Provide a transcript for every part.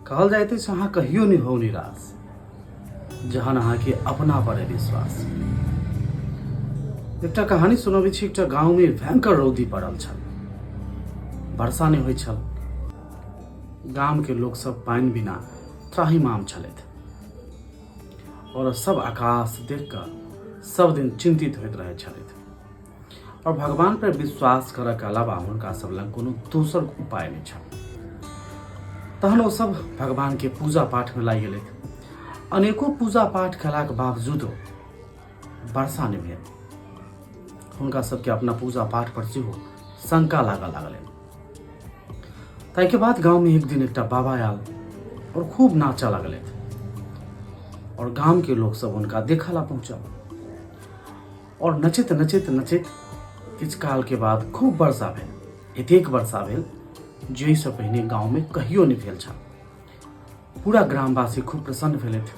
कहल जाइत अछि अहाँ कहियो नहि होउ निराश जहन अहाँके अपना पर अइ विश्वास। एकटा कहानी सुनबै छी। एकटा गाँवमे भयंकर रौदी पड़ल छल, वर्षा नहि होइत छल। गामके लोकसभ पानि बिना त्राहिमाम छलथि और सब आकाश देख कऽ सब दिन चिंतित होइत रहैत छलथि और भगवान पर विश्वास करऽ के अलावा हुनका सब लग कोनो दोसर उपाय नहि छल। तहन ओ सब भगवान के पूजा पाठ में लागि गेलथि। अनेको पूजा पाठ कयलाके बावजूदो वर्षा नहि भेल। हुनका सबके अपना पूजा पाठ पर सेहो शंका लागऽ लागलनि। ताहिके बाद गाँवमे एक दिन एकटा बाबा आयल और खूब नाचऽ लगलथि और गामके लोक सब हुनका देखऽ ला पहुँचल और नचैत नचैत नचैत किछु कालके बाद खूब वर्षा भेल। एतेक वर्षा भेल जाहिसँ पहिने गाँवमे कहियो नहि भेल छल। पूरा ग्रामवासी खूब प्रसन्न भेलथि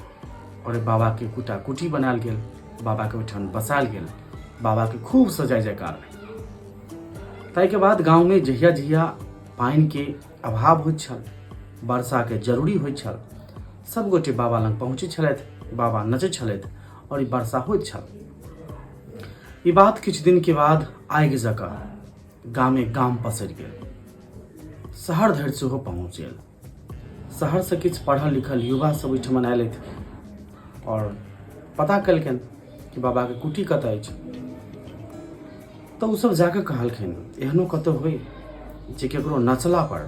और बाबाके कुटा कुटी बनायल गेल, बाबाके ओहिठाम बसायल गेल, बाबाके खूब सजाय जयकार भेल। ताहिके बाद गाँवमे जहिया जहिया पानिके अभाव होइत छल, वर्षाके जरूरी होइत छल, सब गोटे बाबा लग पहुँचै छलथि, बाबा नचै छलथि और ई वर्षा होइत छल। ई बात किछु दिनके बाद आगि जकाँ गामे गाम पसरि गेल, शहर धरि सेहो पहुँच गेल। शहरसँ किछु पढ़ल लिखल युवा सब ओहिठमन आयलथि और पता केलखिन कि बाबाके कुटी कतऽ अछि। तऽ ओ सब जाकऽ कहलखिन एहनो कतौ होइ जे केकरो नचला पर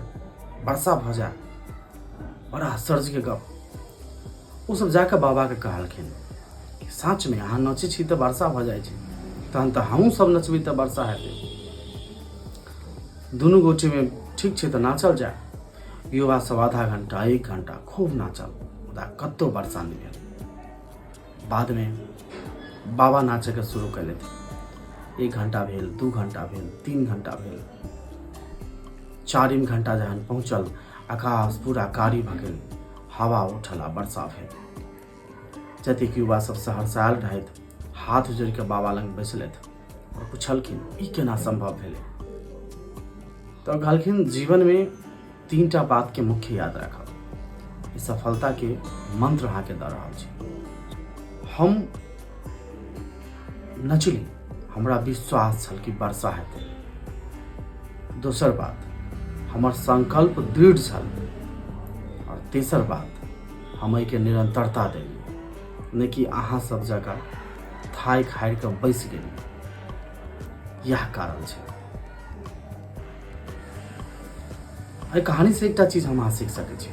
वर्षा भऽ जाय। बड़ा आश्चर्यके गप। ओ सब जाकऽ बाबाके कहलखिन कि साँचमे अहाँ नचै छी तऽ वर्षा भऽ जाइ छै, तहन तऽ हमहूँ सब नचबै तऽ वर्षा हेतै। दुनू गोटेमे ठीक छै तऽ नाचल जाय। युवा सब आधा घंटा 1 घंटा खूब नाचल, मुदा कतौ वर्षा नहि भेल। बादमे बाबा नाचैके शुरू केलथि। 1 घंटा भेल, 2 घंटा भेल, 3 घंटा भेल। 4 घंटा जहन पहुँचल, आकाश पूरा कारी भऽ गेल, हवा उठल आ वर्षा भेल। जतेक युवा सब शहरसँ आयल रहथि हाथ जोड़ि कऽ बाबा लग बैसलथि और पुछलखिन ई केना संभव भेलै। तऽ कहलखिन जीवनमे 3टा बातके मुख्य याद राखब, ई सफलताके मंत्र अहाँके दऽ रहल छी। हम नचली, हमरा विश्वास छल कि वर्षा हेतै। दोसर बात, हमर संकल्प दृढ़ छल। और तेसर बात, हम एहिके निरंतरता देलियै, नहि कि अहाँ सब जकाँ थाकि हारि कऽ बैसि गेलियै। इएह कारण छै। एहि कहानीसँ एकटा चीज हम अहाँ सीख सकै छी।